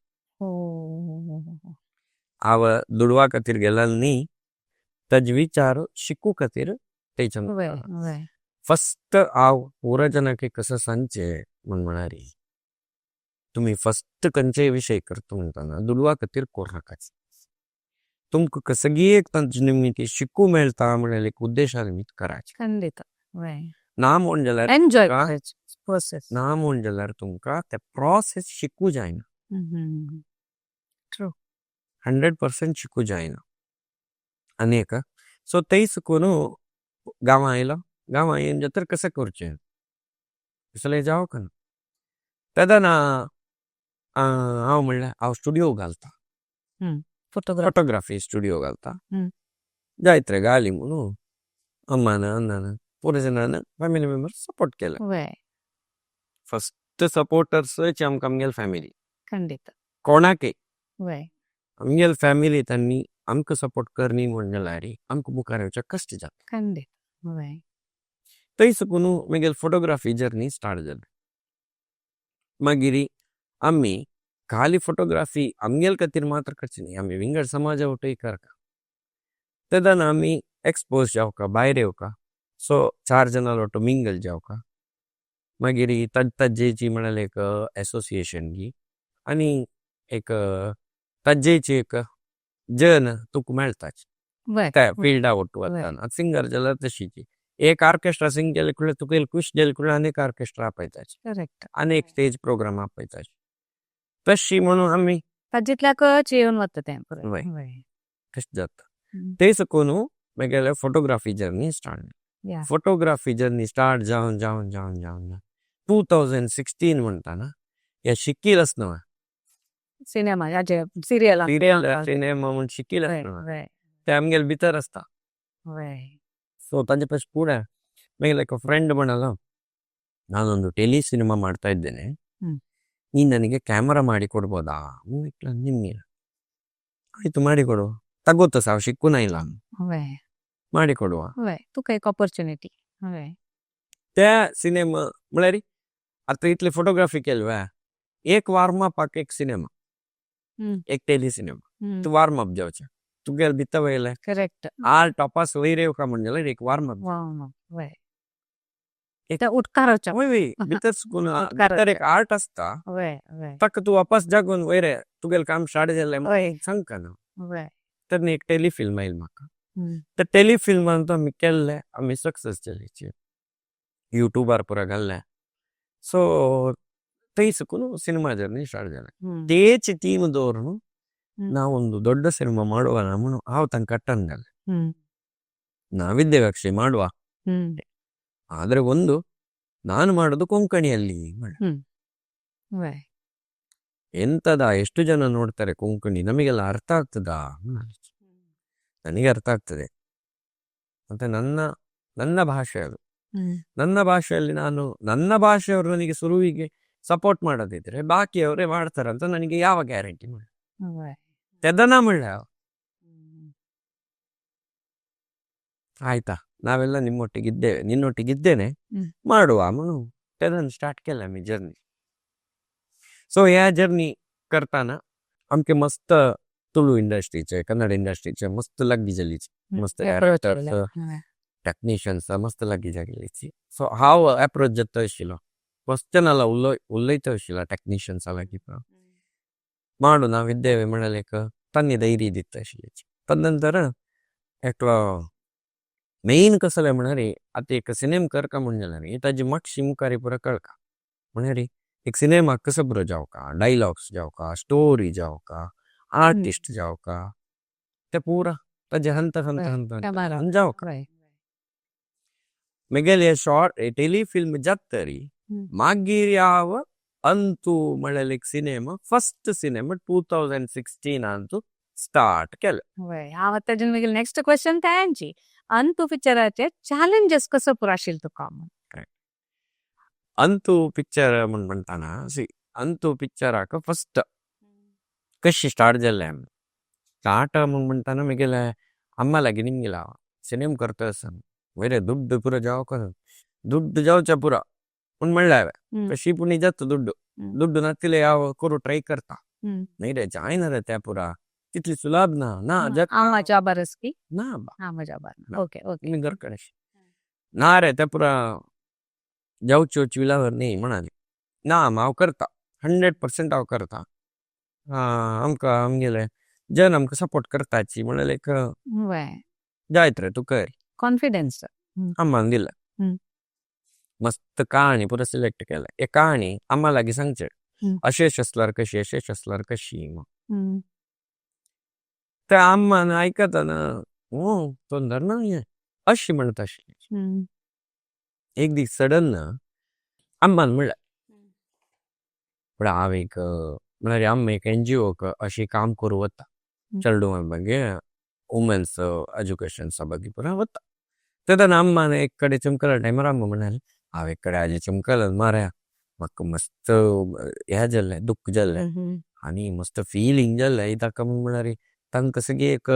ಆವ ದುಡ್ವಾ खातीर गेला न्ही, ताजे विचार शिकू खातीर तेच्या फस्ट हांव पुरा जनाक कसं सांगचें म्हूण म्हळ्यार तुमी फस्ट खंयचेय विशय करता म्हणटना दुडवा खातीर करूं नाकात, तुमकां कसगी एक तांचे निमित्त शिकू मेळटा म्हणल्यार एक उद्देशा निमित्त कराचें। खंडीत ना म्हूण जाल्यार एन्जॉय प्रोसेस, ना म्हूण जाल्यार तुमकां ते प्रोसेस शिकू जायना, 100% शिकू जायना। आनी एक सो थंय सुकून गांवां आयलो, गांवां येवन जाल्यार कशें करचें कसलें जावंक ना। तेन्ना हांव म्हणल्यार हांव स्टुडियो घालता, फोटोग्राफी स्टुडियो घालता, जायत रे घाली म्हणून अम्मान अण्णान पुरो जाणान फॅमिली मेंबर्स सपोर्ट केले। फस्ट सपोर्टर्स आमकां आमगेले फॅमिली, खंडीत कोणाकय आमगेले फॅमिली तांणी आमकां सपोर्ट करनी म्हूण जाल्यार आमकां मुखार येवचें कश्ट जाता। खंडीत थंय सुकून मागीर फोटोग्राफी जर्नी स्टार्ट जाली। मागीर आमी खाली फोटोग्राफी आमगेले खातीर मात्र करची न्ही, आमी विंगड समाजा वटेन करता। तेन्ना आमी एक्सपोज जावका, भायर येवका, सो 4 जाणां वांटो मिंगल जावका, मागीर ताजेची म्हळ्यार एक एसोसिएशन गी आनी एक ताजेची एक जन तुका मेळटाच त्या फिल्डा वट्टू वतना। सिंगर जाल्यार तशीची एक ऑर्केस्ट्रा सिंग केले कुडले तुका खुश जाले कुडले आनी एक ऑर्केस्ट्रा आपयताच, आनी एक स्टेज प्रोग्राम आपयताच, तशी म्हणून आमी ताजेंतल्याकच येवन वता तें। तशें जाता। ते सकून मागीर photography journey start. Photography journey start जावन जावन जावन जावन 2016 म्हणटा ना, हे शिकील आसना सिनेमा, सिरियल, सिरियल सिनेमा म्हूण शिकील आसना, ते आमगेले भितर आसता। सो ताजे ಪಸ್ಟ್ ಪೂರ ಮಾಗೀರ್ ಲೈಕ್ ಫ್ರೆಂಡ್ म्हणालो, ನಾನೊಂದು ಟೆಲಿ ಸಿನಿಮಾ ಮಾಡ್ತಾ ಇದ್ದೇನೆ, ನೀನು ನನಗೆ ಕ್ಯಾಮರಾ ಮಾಡಿ ಕೊಡ್ಬೋದಾ ನಿಮ್ಗೆ? ಆಯ್ತು ಮಾಡಿಕೊಡುವ, ತಗೋತ ಸಾವು ಶಿಕ್ಕುನ ಇಲ್ಲ, ಮಾಡಿಕೊಡುವ. तुका एक ऑपॉर्च्युनिटी. त्या सिनेमा म्हळ्यार आतां इतली फोटोग्राफी केली एक वार्म अपाक एक सिनेमा, एक टेली सिनेमा, तूं वार्म अप जावचें तुगेले भितर वयलें आल टॉपास वयर येवका म्हण जाल्यार एक वार्म अप. उठकाराचो. वय वय भितर सुकून भितर एक आर्ट आसता, ताका तूं वापस जागून वयर तुगेलें काम स्टार्ट जालें सांगका न्हू. तेन्ना एक टेलिफिल्म आयली म्हाका, त्या टेलिफिल्मान आमी केल्ले, आमी सक्सेस जाली. यूट्यूबार पुरा घाल्ले. सो थंय साकून सिनेमा जर्नी स्टार्ट जालें. तेच टीम दवरून ನಾವೊಂದು ದೊಡ್ಡ ಸಿನಿಮಾ ಮಾಡುವ म्हणून हांव तांकां ಕಟ್ಟನ್ घालें. ನಾವಿದ್ದೇವೆ ಅಕ್ಷಯ್ ಮಾಡುವ, ಆದ್ರೆ ಒಂದು ನಾನು ಮಾಡೋದು ಕೊಂಕಣಿಯಲ್ಲಿ. ಎಂತದ ಎಷ್ಟು ಜನ ನೋಡ್ತಾರೆ ಕೊಂಕಣಿ, ನಮಗೆಲ್ಲ ಅರ್ಥ ಆಗ್ತದಾ? ನನಗೆ ಅರ್ಥ ಆಗ್ತದೆ. ಮತ್ತೆ ನನ್ನ ನನ್ನ ಭಾಷೆ ಅದು. ನನ್ನ ಭಾಷೆಯಲ್ಲಿ ನಾನು, ನನ್ನ ಭಾಷೆಯವರು ನನಗೆ ಸುರುವಿಗೆ ಸಪೋರ್ಟ್ ಮಾಡದಿದ್ರೆ ಬಾಕಿಯವರೇ ಮಾಡ್ತಾರಂತ ನನಗೆ ಯಾವ ಗ್ಯಾರಂಟಿ? ತೆದನ ಮಳ್ಳ ಆಯ್ತಾ, ನಾವೆಲ್ಲ ನಿಮ್ಮೊಟ್ಟಿಗಿದ್ದೇವೆ, ನಿನ್ನೊಟ್ಟಿಗಿದ್ದೇನೆ, ಮಾಡುವ म्हणून तेदन स्टार्ट केलें आमी जर्नी. सो ह्या जर्नी करताना आमके मस्त तुळू इंडस्ट्रीचे, कन्नड इंडस्ट्रीचे मस्त लागीं जालीची, मस्त डायरेक्टर्स, टेक्निशियन्स मस्त लागीं जालीची. सो हांव एप्रोच जाता आशिल्लो, क्वश्चनाला उलयता आशिल्लो टेक्निशियन्सा लागीं, ಮಾಡು ನಾವಿದ್ದೇವೆ म्हणलेक ತನ್ನಿ ಧೈರ್ಯ दिता आशिल्ली. तदनंतर एकलो मेन कसलें म्हळ्यार, आतां एक सिनेमा करका म्हण जाल्यार ताजी मातशी मुखार पुरो कळका, म्हळ्यार एक सिनेमा कसो बरो जावका, डायलॉग्स जावका, स्टोरी जावका, आर्टिस्ट जावका, ते पुरा ताजे हंत हंत हंत हंत जावका. मेगेले शॉर्ट टेलिफिल्म जातरी मागीर याव अंतू म्हळ्यार एक cinema, first cinema 2016 Antu start केलें. हांव आतां मागीर नेक्स्ट क्वेश्चन तेंची, अंतू पिक्चराचे चॅलेंजेस कसो पुरो आशिल्लो तुका? अंतू पिक्चर म्हण म्हणटाना, सी, अंतू पिक्चराक फस्ट कशी स्टार्ट जालें आमी, स्टार्ट म्हण म्हणटाना मागीर अम्मा लागीं निमगिला सिनेमा करता आसा, वयले दुड्ड पुरो जावका, दुड्ड जावच्या पुरो पूण म्हणलें हांवें, कशी पूण जाता दुड्ड, दुड्ड नातिले हांव करूं ट्राय करता, न्ही रे जायना रे त्या पुरा, तितली सुलभ ना ना. आमाच्या बरस की ना बा. आमाच्या bar, okay okay. घर कडेन ना रे त्या पुरा जावच्यो चिलावर न्ही म्हणाली ना, हांव करता, 100% हांव करता, आमकां आमगेले जन आमकां सपोर्ट करताची म्हणल्यार एक जायत रे तूं कर, कॉन्फिडन्स अम्मान दिलें. मस्त कहाणी पुरो सिलेक्ट केलें, एक कहाणी अम्मा लागीं सांगचें, अशें आसल्यार कशी, अशें आसल्यार कशी. ते अम्मान आयकतना ओ तोंडार ना हें अशी म्हणटा आशिल्ली. एक दीस सडन अम्मान म्हणलें, पूण हांव एक म्हळ्यार आमी एक एनजीओक अशी काम करूं वता, चेडवां मागीर वुमेन्स एज्युकेशन्सा बागी पुरा वता. तेन्ना अम्मान एक कडेन चमकला टायमार अम्मा म्हणाली, हांव एक कडेन आजी चमकल मारया, म्हाका मस्त हें जाल्लें, दुख्ख जाल्लें आनी मस्त फिलींग जाल्लें. ताका म्हळ्यार तांकां सगळी एक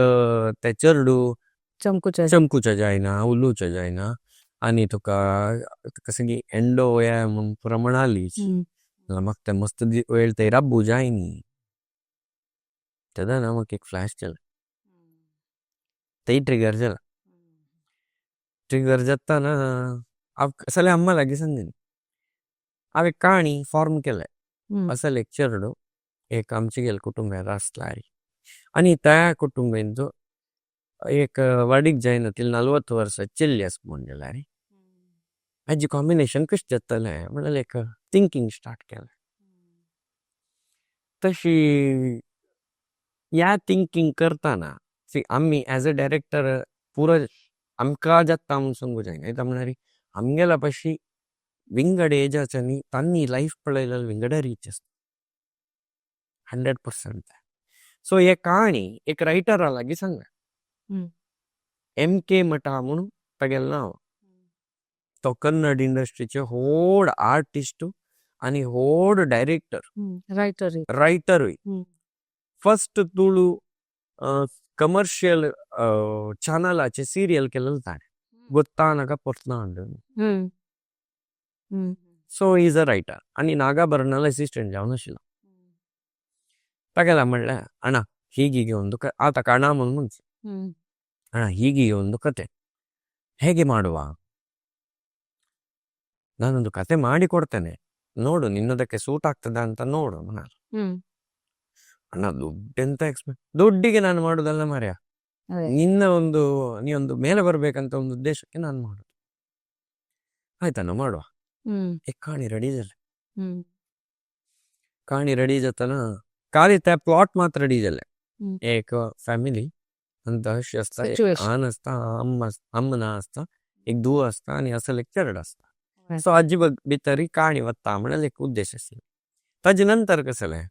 ते चेडूं चमकुचें चमकुचें जायना, उलोवचें जायना, आनी तुका तुका सगळी एंडो हे म्हूण पुरो म्हणाली, म्हाका तें मस्त वेळ थंय राबू जायनी. तेन्ना म्हाका एक फ्लॅश जालें, थंय ट्रिगर जालें. ट्रिगर जाताना हांव सगळें अम्मा लागीं सांगलें, हांव एक कहाणी फॉर्म केलें, असले एक चेडूं एक आमचे गेले कुटुंबांत आसला आनी त्या कुटुंबांत एक वाडीक जायना तितलें 40 वर्सां चेल्ली आसा म्हूण जाल्यार हाजी कॉम्बिनेशन कशें जातलें म्हणल्यार एक थिंकींग स्टार्ट केलें. तशी ह्या थिंकींग करतना सी आमी एज अ डायरेक्टर पुरो आमकां जाता म्हूण सांगूं जायना, कित्याक म्हळ्यार आमगेल्या पाशी विंगड एजाच्यांनी तांणी लायफ पळयलें विंगड रीच आसता, 100%. सो हे कहाणी एक रायटरा लागीं सांगलें, एम के मठा म्हणून तागेलें नांव, तो कन्नड इंडस्ट्रीचे व्हड आर्टिस्ट आनी व्हड डायरेक्टर, रायटर, रायटरूय. फस्ट तुळू कमर्शियल चॅनलाचे सिरियल केलें ताणें, गोत्तानका पोर्तनांड. सो is a writer आनी नागाभरणाला असिस्टंट जावन आशिल्लो. तागेलें म्हणलें, अण्णा ಹೀಗೀಗೆ ಒಂದು ಆತ ಕಣ ಮುಂಚೆ, ಅಣ್ಣ ಹೀಗೀಗೆ ಒಂದು ಕತೆ ಹೇಗೆ ಮಾಡುವ, ನಾನೊಂದು ಕತೆ ಮಾಡಿ ಕೊಡ್ತೇನೆ ನೋಡು, ನಿನ್ನದಕ್ಕೆ ಸೂಟ್ ಆಗ್ತದ ಅಂತ ನೋಡು. ಅಣ್ಣ ದುಡ್ಡೆಂತ ಎಕ್ಸ್ಪೆಕ್ಟ್, ದುಡ್ಡಿಗೆ ನಾನು ಮಾಡುದಲ್ಲ ಮಾರ್ಯ, ನಿನ್ನ ಒಂದು ನೀ ಒಂದು ಮೇಲೆ ಬರ್ಬೇಕಂತ ಒಂದು ಉದ್ದೇಶಕ್ಕೆ ನಾನು ಮಾಡುದು. आयताना ಮಾಡುವ. एक काणी रेडी जाले. काणी रेडी जाताना काली ते प्लॉट मात रेडी जाले. एक फॅमिली अंत अशी असता, आन असता, अम्म ना असता, एक दू असता आणि असं एक चरड असता. सो आजी भितरी काणी वत्ता म्हणल्यार एक उद्देश आशिल्लो. ताजे नंतर कसं जालें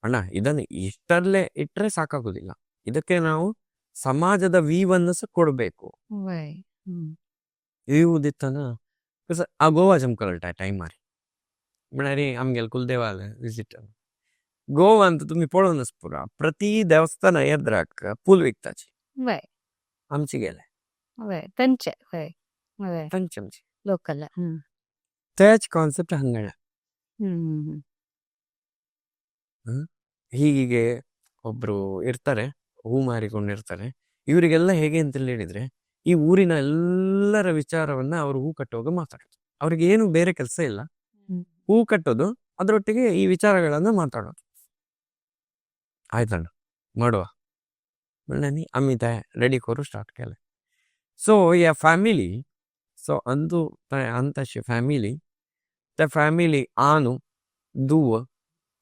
ಅಣ್ಣ, ಇದನ್ನು ಇಷ್ಟರಲ್ಲೇ ಇಟ್ಟರೆ ಸಾಕಾಗುದಿಲ್ಲ, ಇದಕ್ಕೆ ನಾವು ಸಮಾಜದ ವೀವನ್ನು ಸಹ ಕೊಡಬೇಕು. दितना कसं हांव गोवा आमकां कळटा टायमार म्हळ्यार आमगेले कुलदेवाले विजीट गोवान तुमी पळोवनच पुरा प्रति देवस्थाना येद्राक फूल विकताची. आमचे गेले. तांचे वय वय. तांचे आमचे. लोकल. तेच कॉन्सेप्ट हांगा. ಹೀಗೆ ಒಬ್ರು ಇರ್ತಾರೆ, ಹೂ ಮಾರಿಕೊಂಡಿರ್ತಾರೆ. ಇವರಿಗೆಲ್ಲ ಹೇಗೆ ಅಂತ ಹೇಳಿದ್ರೆ, ಈ ಊರಿನ ಎಲ್ಲರ ವಿಚಾರವನ್ನ ಅವರು ಹೂ ಕಟ್ಟುವಾಗ ಮಾತಾಡೋದು. ಅವ್ರಿಗೆ ಏನು ಬೇರೆ ಕೆಲಸ ಇಲ್ಲ, ಹೂ ಕಟ್ಟೋದು, ಅದರೊಟ್ಟಿಗೆ ಈ ವಿಚಾರಗಳನ್ನ ಮಾತಾಡೋದು. ಆಯ್ತಣ್ಣ ಮಾಡುವ म्हणल्यानी आमी ते रेडी करूं स्टार्ट केलें. सो ह्या फॅमिली सो अंदू अंताशी फॅमिली त्या फॅमिली आनु दुव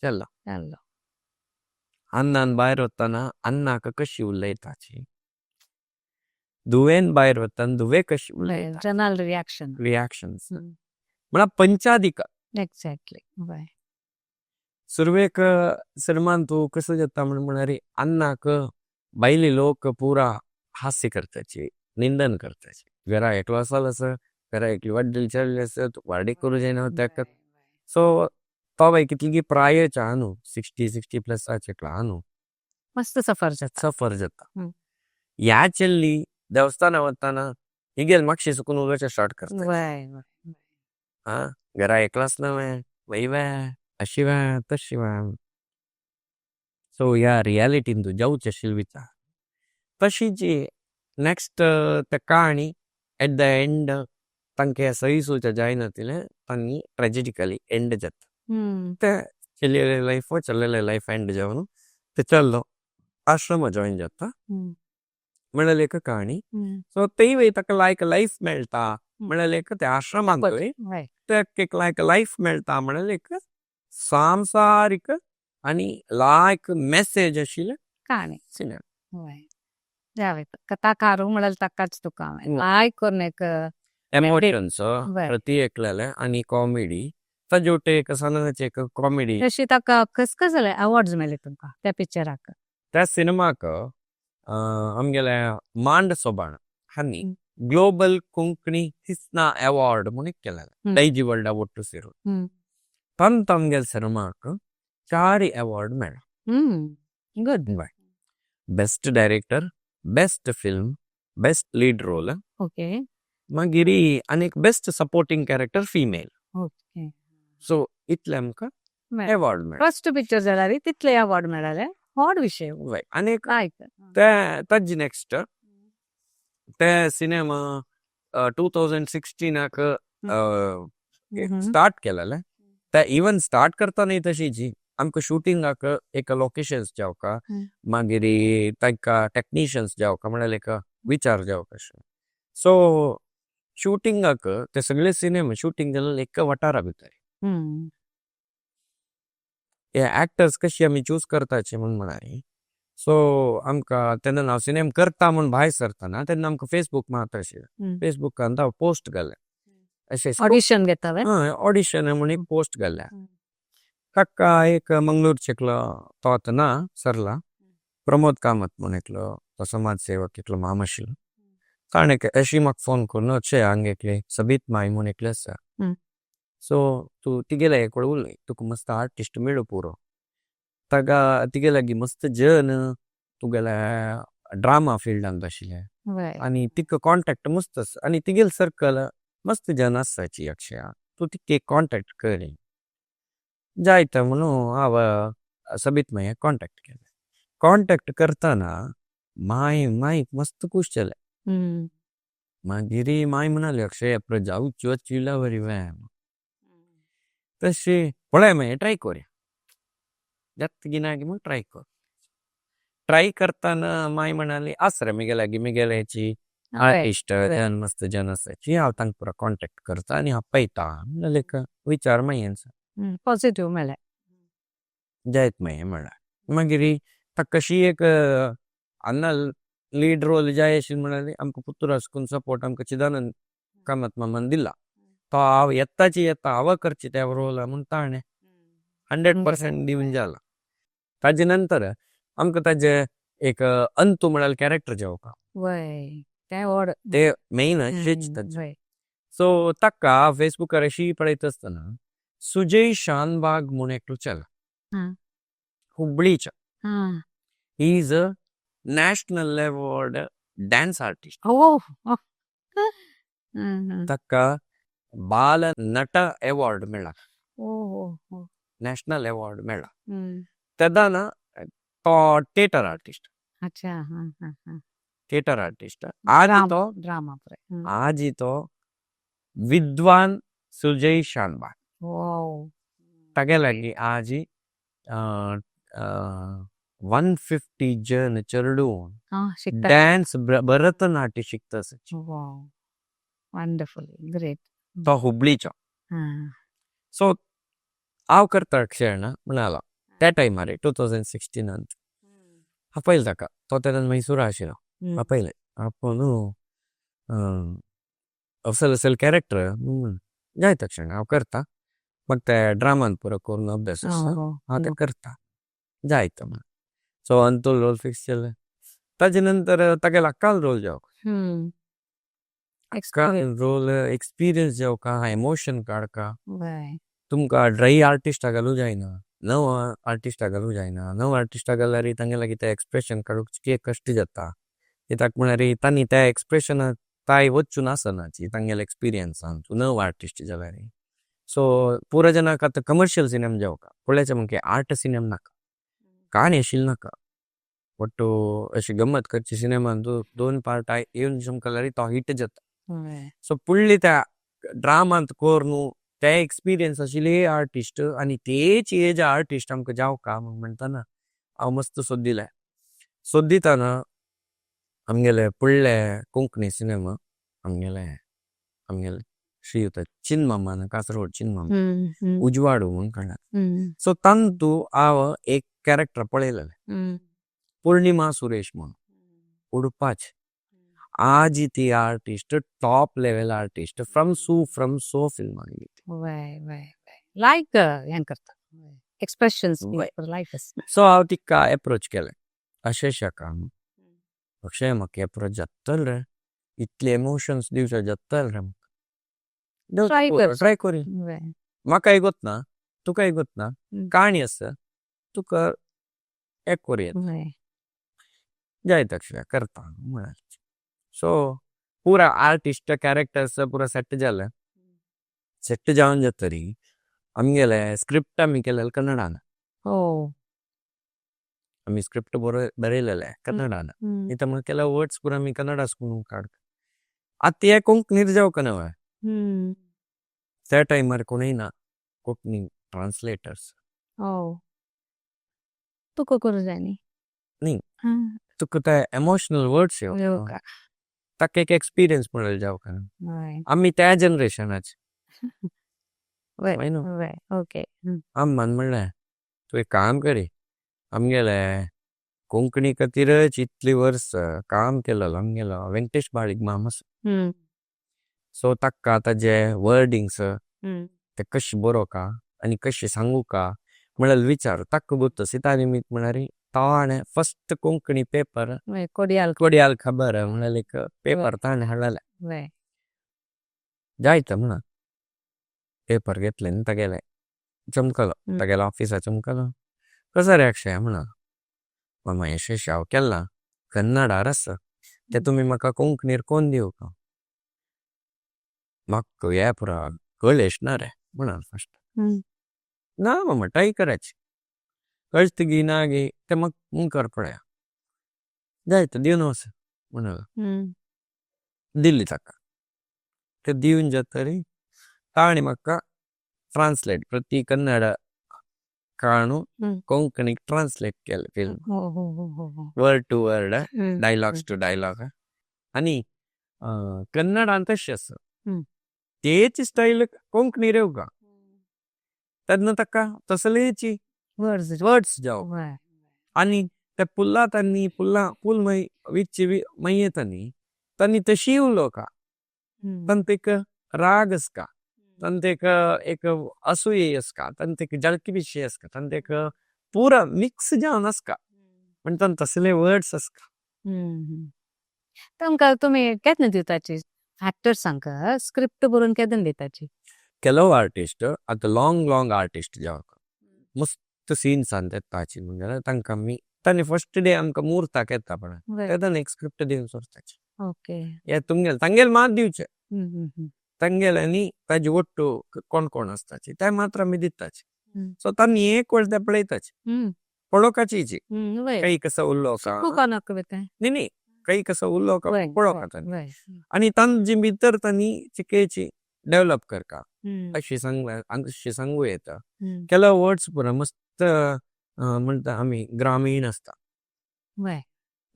चल्ला. चल्लो. अन्नान भायर वतना अन्नाक कशी उलयताची, दुवेन भायर वतना दुवे कशी उलयता. General reaction. Reactions म्हळ्यार पंचादिका. एक्झॅक्टली वय. सुरवेक सिनेमान तूं कसो जाता म्हण म्हळ्यार अन्नाक भायले लोक पुरा हास्य करताची, निंदन करताची. घरा एकलो आसा आसा, घरा एकली वाड्डली चल्ली आसा, तूं वाडीक करूं जायना ताका. सो तो बाय कितली प्रायच आहा न्हू, 60 प्लसाचे आहा न्हू. मस्त सफर जाता. सफर जाता. ह्या चेल्ली देवस्थाना वतना हिगेल मातशी सुकून उलोवचें स्टार्ट करता. वय वय. आं घरा एकलाच ना वे वय वे अशी वे तशी वे. सो ह्या रियलिटीन तूं जावचें आशिल्लें विचार तशीच नॅक्स्ट ते काणी एट the end तांकां सही सुचा जायना तितलें तांणी ट्रेजिकली एंड जाता. ते चल्लेले लायफ चल्लेले लायफ एंड जावन ते चल्लो आश्रम जॉयन जाता म्हणल्यार एक काणी. सो तेय वय ताका लायक लायफ मेळटा म्हणल्यार एक ते आश्रमांतूय ते एक लायक लायफ मेळटा म्हणल्यार एक सांसारीक आनी लायक मेसेज आशिल्लें काणी सिनेमा. वय. जावे कथाकारू म्हळ्यार ताकाच तुका हांवें लायक करून एक एमोशन्स प्रति एकल्याले आनी कॉमेडी ताजे वटेन एक सननाचे एक कॉमेडी. तशी ताका कस कस जालें अवॉर्ड्स मेळ्ळे तुमकां त्या पिक्चराक? त्या सिनेमाक आमगेले मांड सोबाण हांणी ग्लोबल कोंकणी हिस्ना अवॉर्ड म्हणून केलेले डैजी वर्ल्डा ಒಟ್ಟು ಸೇರು. ತಂತ ಆमगेले सिनेमाक 4 अवॉर्ड मेळ्ळा. Good. Best director, best film, best lead role. मागीर आनी एक best supporting character female. So इतले आमकां अवॉर्ड मेळ्ळे. फर्स्ट पिक्चर जाल्यार तितले अवॉर्ड मेळ्ळे, व्हड विशय. आनी ते ताजी नेक्स्ट ते सिनेमा 2016 स्टार्ट केलेले. ते इवन स्टार्ट करतना तशीची आमकां शुटिंगाक एक लोकेशन्स जावका, मागीर तांकां टॅक्निशियन्स जावका, म्हळ्यार एक विचार जावका अशें. सो शुटिंगाक ते सगळे सिनेमा शुटींग जालें एका वाठारा भितर. हे एक्टर्स कशी आमी चूज करताचे म्हूण म्हळ्यार सो आमकां तेन्ना हांव सिनेमा करता म्हूण भायर सरतना तेन्ना आमकां फेसबूक मात आशिल्लें. फेसबुकान हांव पोस्ट घालें अशें. ऑडिशन घेता. हय, ऑडिशन म्हूण एक पोस्ट घाल्या. काका एक मंगळूरचे एकलो, तो आतां ना सरला, प्रमोद कामत म्हूण एकलो, तो समाज सेवक एकलो माम आशिल्लो. ताणें अशी म्हाका फोन करून, अशें हांगा एकले सबीत माई म्हूण एकलें आसा, सो तूं तिगेले एक उलय, तुका मस्त आर्टिस्ट मेळूं पुरो, ताका तिगे लागीं मस्त जन तुगेले ड्रामा फिल्डांत आशिल्ले आनी तिका कॉन्टेक्ट मस्त आसा आनी तिगेले सर्कल मस्त जन आसाची अक्षया, तूं तिका एक कॉन्टेक्ट कर जायता म्हणून हांव सबीत माईक कॉन्टेक्ट केलें. कॉन्टेक्ट करतना माई माईक मस्त खूश जालें. मागीर माई म्हणाली, अक्षय जावच्यो चिला बरी वे तशी पळय मागीर ट्राय करूया जाता ना म्हूण ट्राय कर. ट्राय करतना माई म्हणाली, आस रे मेगे लागीं मेगेले हेची आर्टिस्ट जन मस्त जन आसाची हांव तांकां पुरा कॉन्टेक्ट करता आनी हांव पळयता म्हणल्यार विचार मागीर पॉझिटिव्ह मेळ्ळें जायत मागीर म्हळ्यार मागीर ताका कशी एक अन्ना लीड रोल जाय आशिल्लो म्हळ्यार आमकां पुत्तुरा साकून सपोर्ट आमकां चिदानंद कामत मामान दिला तो हांव येताची येता हांव करची त्या रोल म्हूण ताणें 100% दिवन जाला। ताजे नंतर आमकां ताजे एक अंतू म्हळ्यार कॅरेक्टर जावका वय ते व्हड ते मेन अशेंच ताजें। सो ताका फेसबुकार अशी पळयता आसतना सुजय शानबाग म्हूण एकलो चलो हुबळीचो, he is a national level dance artist. ताका बाल नट अवॉर्ड मेळ्ळा, नॅशनल अवॉर्ड मेळ्ळा। तेदाना तो थिएटर आर्टिस्ट। अच्छा। थिएटर आर्टिस्ट आज तो ड्रामा आज तो विद्वान सुजय शानबाग तागे लागी आज 150 जन चेडूं डांस भरतनाट्य शिकता। Wonderful, great. तो हुबळीचो। सो हांव करता क्षण म्हणाला त्या टायमार 2016 आपयलें ताका, तो तेन्ना मैसूरा आशिल्लो। आपयलें आपोवन असल असल कॅरेक्टर जायत क्षण हांव करता म्हाका ते ड्रामान पुरो करून अभ्यास आसा हांव तें करता जायत म्हण। सो अंतूल रोल फिक्स जालें। ताजे नंतर तागेलो अक्काल रोल जावंक अक्काल रोल एक्सपिरियन्स जावका, एमोशन काडका तुमकां ड्राय आर्टिस्टा घालूं जायना, नव आर्टिस्टा घालूं जायना। नव आर्टिस्टा घाल्यार तांगे लागीं ते एक्सप्रेशन काडूंक कितें कश्ट जाता कित्याक म्हळ्यार तांणी त्या एक्सप्रेशनाक ताय वचून आसना तांगेले एक्सपिरियन्सान नव आर्टिस्ट जाल्यार। सो पुरो जनाक आतां कमर्शियल सिनेमा जावका पळयचें म्हणजे आर्ट सिनेमा नाका, काणी आशिल्ली नाका, बट अशी गम्मत करची सिनेमान दोन पार्ट येवन चमकल्यार तो हिट जाता। सो पुळ्ळी त्या ड्रामांत करून ते एक्सपिरियन्स आशिल्ले आर्टिस्ट आनी तेच एज आर्टिस्ट आमकां जावका म्हणटना हांव मस्त सोदिलें। सोदिताना आमगेले पुळ्ळे कोंकणी सिनेमा आमगेले आमगेले श्रीयुत चिनमामान कासरगोड चिनमामा उजवाडू म्हूण काडला। सो तांतू हांव एक कॅरेक्टर पळयलेलें पूर्णिमा सुरेश म्हूण उडपाच आज ती artist top level artist from सू फ्रॉम सो फिल्म। लायक हें करता एक्सप्रेशन्स लायक। सो हांव तिका एप्रोच केलें अशें काम अशें म्हाका एप्रोच जातलें रे इतले इमोशन्स दिवचे जातलें रे म्हाका ट्राय करी म्हाकाय गोतना तुकाय गोतना काणी आसा तुका एक करी जायत अक्षर करता म्हळ्यार। सो पुरा आर्टिस्ट कॅरेक्टर्स पुरा सेट जालें। सेट जावन जातरी आमगेले स्क्रिप्ट आमी केलें कन्नडान। आमी स्क्रिप्ट बरयलेलें कन्नडान इता म्हाका केल्या वर्ड्स पुरा आमी कन्नडा स्कूल काडता आतां हे कोंकणीर जावका न्हय त्या टायमार कोणूय ना कोंकणी ट्रान्सलेटर्स। तुका करूं जाय न्ही न्ही तुका ते एमोशनल वर्ड्स येवका ताका एक एक्सपिरियन्स म्हणल्यार जावका आमी त्या जनरेशनाचे। अम्मान म्हणलें तूं एक काम करी आमगेले कोंकणी खातीरच इतली वर्स काम केलें आमगेलो वेंकटेश बाळीक माम आसा। सो ताका ताजे वर्डिंग्स ते कशें बरोवका आनी कशें सांगूका म्हणल्यार विचार ताका गोत्त सीता निमित्त म्हळ्यार ताणें फस्ट कोंकणी पेपर कोडियाल खबर म्हणल्यार एक पेपर ताणें हाडलेलें जायत म्हणा पेपर घेतले न्ही तागेले चमकलो तागेले ऑफिसा चमकलो कसो रे अक्षय म्हणा मामा अशें अशें हांव केलां कन्नडार आसा तें तुमी म्हाका कोंकणीर कोण दिवका म्हाका हें पुरा कळेश ना रे म्हणा फस्ट ना मामा ट्राय करायची कळत गी ना गी तें म्हाका मुखार पळया जायत दिवन वच म्हणा दिल्ली ताका ते दिवन जातरी ताणें म्हाका ट्रान्सलेट प्रति कन्नड काणू कोंकणीक ट्रान्सलेट केलें film word to word dialogues to dialogue आनी कन्नडान तशें आसा. तेच स्टायल कोंकणी रेवगा तेन्ना तक्का तसलेची वर्ड्स जाओ। आणि ते पुल्ला तनी पुल्ला पुल मई विच्ची मई तनी तनी तशी उलोका। तंतिक राग असका, तंतिक एक असूये असका, तंतिक जल्की विषय असका, तंतिक पूरा मिक्स जाऊन असका, पण तन तसले वर्ड्स असका। तमका तुम्ही केतना दिवताची ऍक्टर सांगा स्क्रिप्ट बरून केदन दिवताची? ಕೆಲವು ಆರ್ಟಿಸ್ಟ್ ಅತ್ತ ಲಾಂಗ್ ಲಾಂಗ್ ಆರ್ಟಿಸ್ಟ್ जावक मस्त सीन्स येताची म्हणजे तांकां मी तांणी फर्स्ट डे आमकां मुहूर्ताक येता पण तेन्ना एक स्क्रिप्ट दिवन सोडताची। हे तुमगेल तांगेल मात दिवचे तांगेल न्ही ताजे ಒಟ್ಟು कोण कोण आसताची ते मात्र आमी दिताची। सो तांणी एक वेळ ते पळयताची पळोवपाची काही कसं उलोवका न्ही न्ही काही कसं उलोवका पळोवका तांणी आनी तांचे भितर तांणी चिकेची डेव्हलप करका अशी सांग अशी सांगू येता। ಕೆಲವು वर्ड्स पुरा मस्त म्हणटा आमी ग्रामीण आसता,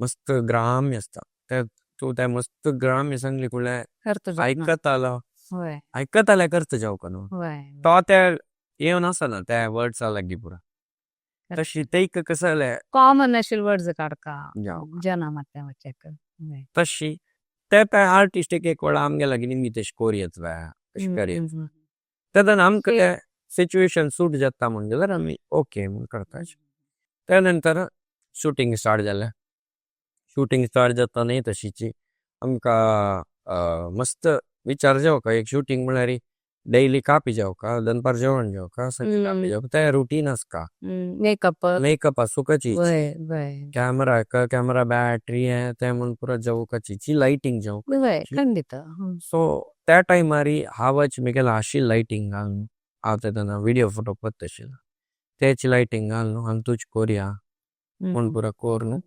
मस्त ग्राम्य आसता, ते तूं ते मस्त ग्राम्य सांगली कुळ्यार आयकतालो आयकताले करता जावका न्हू तो ते येवन आसना त्या वर्ड्सा लागीं पुरा तशी तेक कसं जालें कॉमन अशे वर्ड्स काडका जना माध्यमाचे तशी ते त्या आर्टिस्ट एक एक वेळा आमगे लागीं निमी तशें कोर येत अशें कर येत तेन्ना आमकां ते सिच्युएशन सूट जाता म्हण जाल्यार आमी ओके म्हूण करता। त्या नंतर शूटिंग स्टार्ट जालें। शूटिंग स्टार्ट जाता न्ही तशीची आमकां मस्त विचार जावका एक शूटिंग म्हळ्यार डेली कापी जावका, दनपार जेवण जावका, सगळें कापी जावका, ते रुटीन आसता। मेकअप मेकअप आसूकाची कॅमेरा कॅमेरा बॅटरी ते म्हण पुरा जावकाची लायटिंग जावका। खंडित। सो त्या टायमारी हांवच मिगेल अशी लायटिंग घालून हांव तेन्ना व्हिडियो फोटो पळयत आशिल्लो तेची लायटिंग घालून अंतूच कोरया म्हूण पुरा कोरून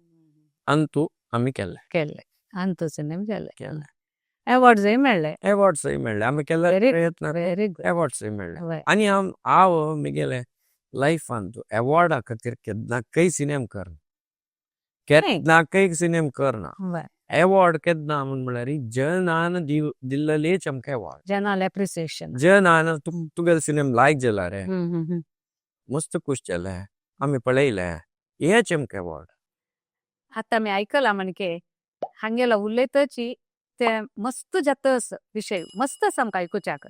अंतू आमी केल्ले केल्ले अंतूच केल्ले अवॉर्ड्सय मेळ्ळे अवॉर्ड्सय मेळ्ळे आमी केल्ले प्रयत्न अवॉर्ड्सय मेळ्ळे। आनी हांव मिगेले लायफान अवॉर्डा खातीर केन्ना सिनेम करना, केन्ना सिनेम करना। अवॉर्ड केन्ना म्हूण म्हळ्यार जनान दिल्लेच आमकां अवॉर्ड, जनाल एप्रिसिएशन, जनान तुगेले सिनेम लायक जाला रे, मस्त खूश जाले आमी पळयले, हेच आमकां अवॉर्ड। आतां आमी आयकलां म्हणके हांगेलो उलयतची ते मस्त जाता विशय मस्त आसा आमकां आयकुच्याक।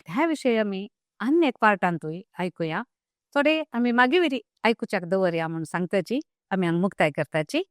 ह्या विशय आमी आनी एक पार्टांतूय आयकुया, थोडे आमी मागीर आयकुच्याक दवरया म्हूण सांगताची आमी हांगा मुक्ताय करताची।